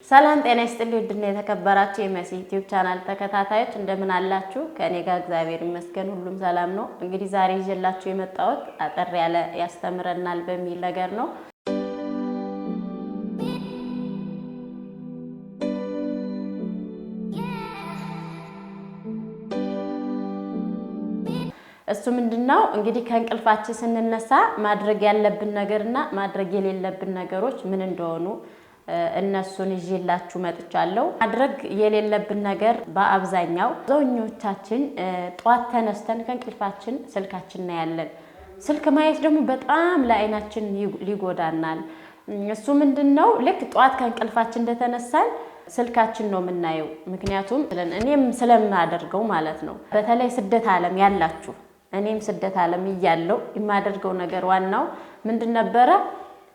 ሰላም ጤና ይስጥልኝ። ውድና የተከበራችሁ የመሲ ዩቲዩብ ቻናል ተከታታዮች እንደምን አላችሁ? ከእኔ ጋር እግዚአብሔር ይመስገን ሁሉም ሰላም ነው። እንግዲህ ዛሬ ይዤላችሁ የመጣሁት አጠር ያለ ያስተምረናል በሚል ነገር ነው። እሱ ምንድነው እንግዲህ ከእንቅልፋችን ስንነሳ ማድረግ ያለብን ነገርና ማድረግ የሌለብን ነገሮች ምን እንደሆኑ እነሱን ይዤላችሁ መጥቻለሁ። ማድረግ የሌለብን ነገር በአብዛኛው አብዛኞቻችን ጠዋት ተነስተን ከእንቅልፋችን ስልካችን እናያለን። ስልክ ማየት ደግሞ በጣም ለአይናችን ሊጎዳናል። እሱ ምንድነው ልክ ጠዋት ከእንቅልፋችን እንደተነሳን ስልካችን ነው የምናየው። ምክንያቱም እኔም ስለማደርገው ማለት ነው። በተለይ ስደት ዓለም ያላችሁ እኔም ስደት ዓለም እያለው የማደርገው ነገር ዋናው ምንድን ነበረ?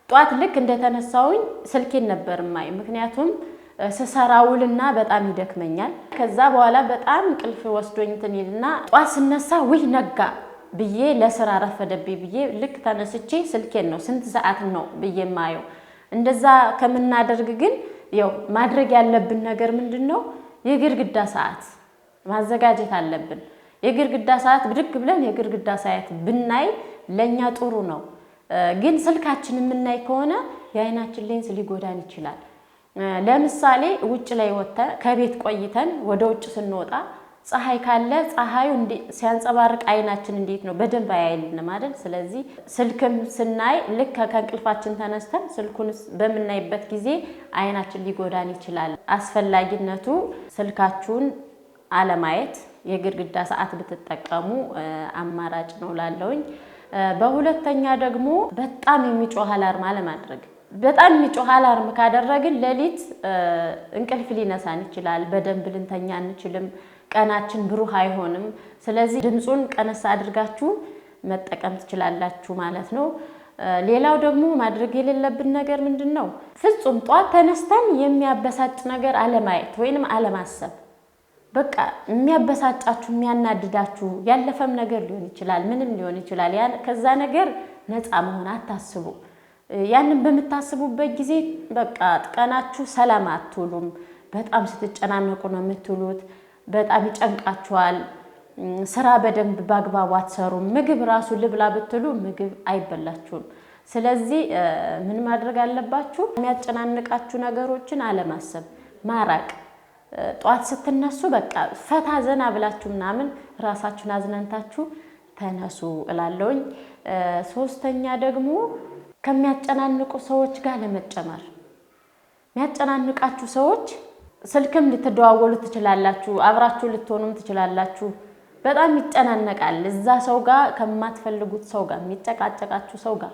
ጧት ልክ እንደተነሳውኝ ስልኬን ነበር ማይ። ምክንያቱም ስሰራ ውልና በጣም ይደክመኛል። ከዛ በኋላ በጣም እንቅልፍ ወስዶኝ እንትን ይልና ጧት ስነሳ ውይ ነጋ ብዬ ለስራ ረፈደብኝ ብዬ ልክ ተነስቼ ስልኬን ነው ስንት ሰዓት ነው ብዬ ማየው። እንደዛ ከምናደርግ ግን ያው ማድረግ ያለብን ነገር ምንድን ነው? የግድግዳ ሰዓት ማዘጋጀት አለብን። የግድግዳ ሰዓት ብድግ ብለን የግድግዳ ሰዓት ብናይ ለእኛ ጥሩ ነው። ግን ስልካችን የምናይ ከሆነ የአይናችን ሌንስ ሊጎዳን ይችላል። ለምሳሌ ውጭ ላይ ወጥተን ከቤት ቆይተን ወደ ውጭ ስንወጣ ፀሐይ ካለ ፀሐዩ ሲያንጸባርቅ አይናችን እንዴት ነው በደንብ አያይልንም አይደል? ስለዚህ ስልክም ስናይ ልክ ከእንቅልፋችን ተነስተን ስልኩን በምናይበት ጊዜ አይናችን ሊጎዳን ይችላል። አስፈላጊነቱ ስልካችሁን አለማየት፣ የግድግዳ ሰዓት ብትጠቀሙ አማራጭ ነው ላለውኝ። በሁለተኛ ደግሞ በጣም የሚጮህ alarm አለማድረግ። በጣም የሚጮህ alarm ካደረግን ሌሊት እንቅልፍ ሊነሳን ይችላል። በደንብ ልንተኛ አንችልም። ቀናችን ብሩህ አይሆንም። ስለዚህ ድምፁን ቀነስ አድርጋችሁ መጠቀም ትችላላችሁ ማለት ነው። ሌላው ደግሞ ማድረግ የሌለብን ነገር ምንድን ነው? ፍጹም ጧት ተነስተን የሚያበሳጭ ነገር አለማየት ወይንም አለማሰብ። በቃ የሚያበሳጫችሁ የሚያናድዳችሁ ያለፈም ነገር ሊሆን ይችላል፣ ምንም ሊሆን ይችላል። ከዛ ነገር ነፃ መሆን አታስቡ። ያንን በምታስቡበት ጊዜ በቃ ቀናችሁ ሰላም አትውሉም። በጣም ስትጨናነቁ ነው የምትውሉት። በጣም ይጨንቃችኋል። ስራ በደንብ በአግባቡ አትሰሩም። ምግብ ራሱ ልብላ ብትሉ ምግብ አይበላችሁም። ስለዚህ ምን ማድረግ አለባችሁ? የሚያጨናንቃችሁ ነገሮችን አለማሰብ፣ ማራቅ። ጧት ስትነሱ በቃ ፈታ ዘና ብላችሁ ምናምን ራሳችሁን አዝናንታችሁ ተነሱ እላለሁኝ። ሶስተኛ ደግሞ ከሚያጨናንቁ ሰዎች ጋር ለመጨመር የሚያጨናንቃችሁ ሰዎች ስልክም ልትደዋወሉ ትችላላችሁ፣ አብራችሁ ልትሆኑም ትችላላችሁ። በጣም ይጨናነቃል። እዛ ሰው ጋር ከማትፈልጉት ሰው ጋር የሚጨቃጨቃችሁ ሰው ጋር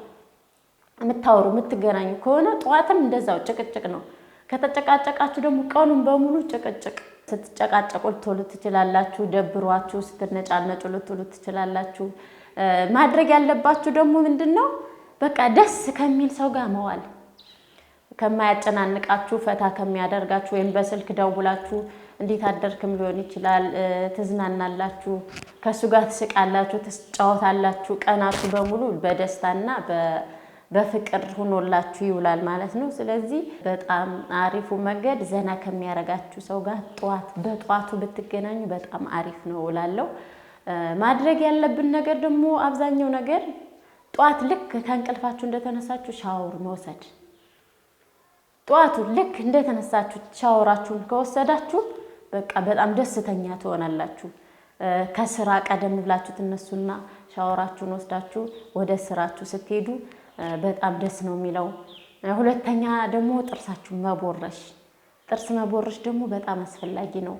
የምታወሩ የምትገናኙ ከሆነ ጠዋትም እንደዛው ጭቅጭቅ ነው። ከተጨቃጨቃችሁ ደግሞ ቀኑን በሙሉ ጭቅጭቅ። ስትጨቃጨቁ ልትውሉ ትችላላችሁ። ደብሯችሁ ስትነጫነጩ ልትውሉ ትችላላችሁ። ማድረግ ያለባችሁ ደግሞ ምንድን ነው? በቃ ደስ ከሚል ሰው ጋር መዋል፣ ከማያጨናንቃችሁ ፈታ ከሚያደርጋችሁ ወይም በስልክ ደውላችሁ እንዴት አደርክም ሊሆን ይችላል። ትዝናናላችሁ፣ ከእሱ ጋር ትስቃላችሁ፣ ትጫወታላችሁ። ቀናችሁ በሙሉ በደስታና በፍቅር ሆኖላችሁ ይውላል ማለት ነው። ስለዚህ በጣም አሪፉ መንገድ ዘና ከሚያረጋችሁ ሰው ጋር ጠዋት በጠዋቱ ብትገናኙ በጣም አሪፍ ነው እላለሁ። ማድረግ ያለብን ነገር ደግሞ አብዛኛው ነገር ጠዋት ልክ ከእንቅልፋችሁ እንደተነሳችሁ ሻወር መውሰድ። ጠዋቱ ልክ እንደተነሳችሁ ሻወራችሁን ከወሰዳችሁ በቃ በጣም ደስተኛ ትሆናላችሁ። ከስራ ቀደም ብላችሁ ትነሱና ሻወራችሁን ወስዳችሁ ወደ ስራችሁ ስትሄዱ በጣም ደስ ነው የሚለው። ሁለተኛ ደግሞ ጥርሳችሁን መቦረሽ። ጥርስ መቦረሽ ደግሞ በጣም አስፈላጊ ነው።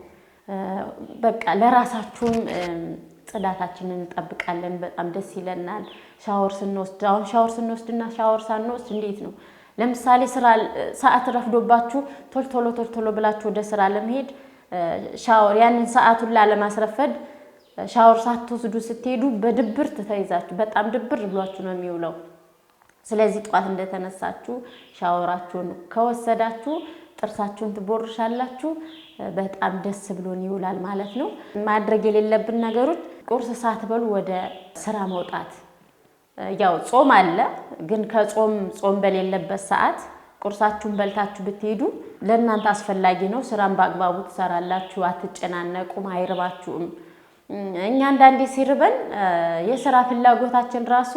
በቃ ለራሳችሁም ጽዳታችንን እንጠብቃለን። በጣም ደስ ይለናል። ሻወር ስንወስድ አሁን ሻወር ስንወስድና ሻወር ሳንወስድ እንዴት ነው? ለምሳሌ ስራ ሰዓት ረፍዶባችሁ ቶሎ ቶሎ ቶሎ ቶሎ ብላችሁ ወደ ስራ ለመሄድ ሻወር ያንን ሰዓቱን ላለማስረፈድ ሻወር ሳትወስዱ ስትሄዱ በድብርት ተይዛችሁ በጣም ድብር ብሏችሁ ነው የሚውለው። ስለዚህ ጠዋት እንደተነሳችሁ ሻወራችሁን ከወሰዳችሁ ጥርሳችሁን ትቦርሻላችሁ። በጣም ደስ ብሎን ይውላል ማለት ነው። ማድረግ የሌለብን ነገሮች ቁርስ ሳትበሉ ወደ ስራ መውጣት። ያው ጾም አለ፣ ግን ከጾም ጾም በሌለበት ሰዓት ቁርሳችሁን በልታችሁ ብትሄዱ ለእናንተ አስፈላጊ ነው። ስራን በአግባቡ ትሰራላችሁ፣ አትጨናነቁም፣ አይርባችሁም። እኛ አንዳንዴ ሲርበን የስራ ፍላጎታችን ራሱ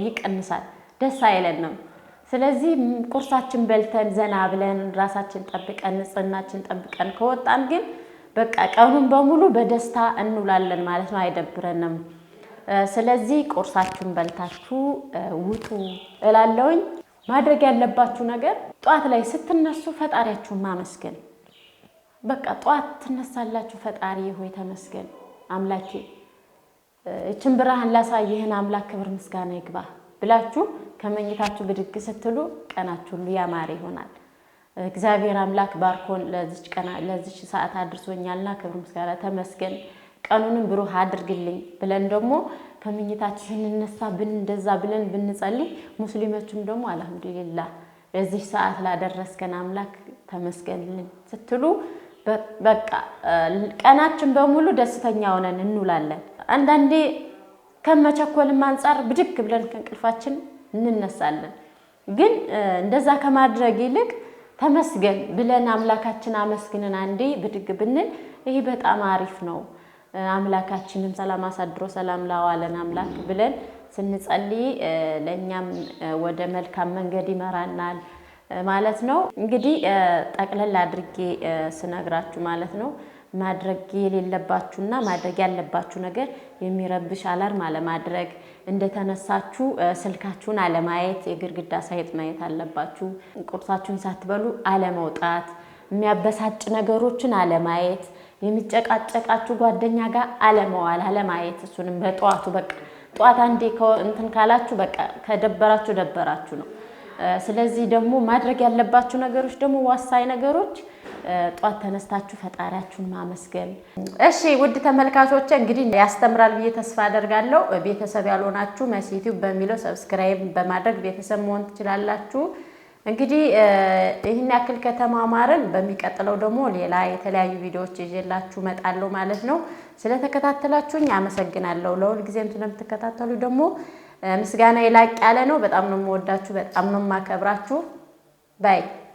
ይቀንሳል፣ ደስ አይለንም። ስለዚህ ቁርሳችን በልተን ዘና ብለን ራሳችን ጠብቀን ንጽህናችን ጠብቀን ከወጣን ግን በቃ ቀኑን በሙሉ በደስታ እንውላለን ማለት ነው፣ አይደብረንም። ስለዚህ ቁርሳችሁን በልታችሁ ውጡ እላለሁኝ። ማድረግ ያለባችሁ ነገር ጠዋት ላይ ስትነሱ ፈጣሪያችሁን ማመስገን። በቃ ጠዋት ትነሳላችሁ፣ ፈጣሪ ሆይ ተመስገን አምላኬ፣ ይችን ብርሃን ላሳየህን አምላክ ክብር ምስጋና ይግባ ብላችሁ ከመኝታችሁ ብድግ ስትሉ ቀናችሁ ሁሉ ያማረ ይሆናል። እግዚአብሔር አምላክ ባርኮን ለዚች ሰዓት አድርሶኛልና ክብር ምስጋና ተመስገን፣ ቀኑንም ብሩህ አድርግልኝ ብለን ደግሞ ከመኝታችን ስንነሳ እንደዛ ብለን ብንጸልይ፣ ሙስሊሞችም ደግሞ አልሐምዱሊላህ ለዚህ ሰዓት ላደረስከን አምላክ ተመስገንልን ስትሉ በቃ ቀናችን በሙሉ ደስተኛ ሆነን እንውላለን። አንዳንዴ ከመቸኮልም አንጻር ብድግ ብለን ከእንቅልፋችን እንነሳለን። ግን እንደዛ ከማድረግ ይልቅ ተመስገን ብለን አምላካችን አመስግነን አንዴ ብድግ ብንል ይሄ በጣም አሪፍ ነው። አምላካችንም ሰላም አሳድሮ ሰላም ላዋለን አምላክ ብለን ስንጸልይ ለእኛም ወደ መልካም መንገድ ይመራናል ማለት ነው። እንግዲህ ጠቅለል አድርጌ ስነግራችሁ ማለት ነው፣ ማድረግ የሌለባችሁና ማድረግ ያለባችሁ ነገር የሚረብሽ alarm አለማድረግ፣ እንደተነሳችሁ ስልካችሁን አለማየት፣ የግድግዳ ሳይጥ ማየት አለባችሁ። ቁርሳችሁን ሳትበሉ አለመውጣት፣ የሚያበሳጭ ነገሮችን አለማየት፣ የሚጨቃጨቃችሁ ጓደኛ ጋር አለመዋል፣ አለማየት። እሱንም በጠዋቱ በቃ ጠዋት አንዴ እንትን ካላችሁ በቃ ከደበራችሁ ደበራችሁ ነው። ስለዚህ ደግሞ ማድረግ ያለባችሁ ነገሮች ደግሞ ወሳኝ ነገሮች ጧት ተነስታችሁ ፈጣሪያችሁን ማመስገን። እሺ ውድ ተመልካቾች፣ እንግዲህ ያስተምራል ብዬ ተስፋ አደርጋለሁ። ቤተሰብ ያልሆናችሁ መሲ ዩቲዩብ በሚለው subscribe በማድረግ ቤተሰብ መሆን ትችላላችሁ። እንግዲህ ይህን ያክል ከተማማርን በሚቀጥለው ደግሞ ሌላ የተለያዩ ቪዲዮዎች ይዤላችሁ እመጣለሁ ማለት ነው። ስለተከታተላችሁኝ አመሰግናለሁ። ለሁል ጊዜም ስለምትከታተሉ ደግሞ ምስጋና የላቅ ያለ ነው። በጣም ነው የምወዳችሁ፣ በጣም ነው የማከብራችሁ። Bye.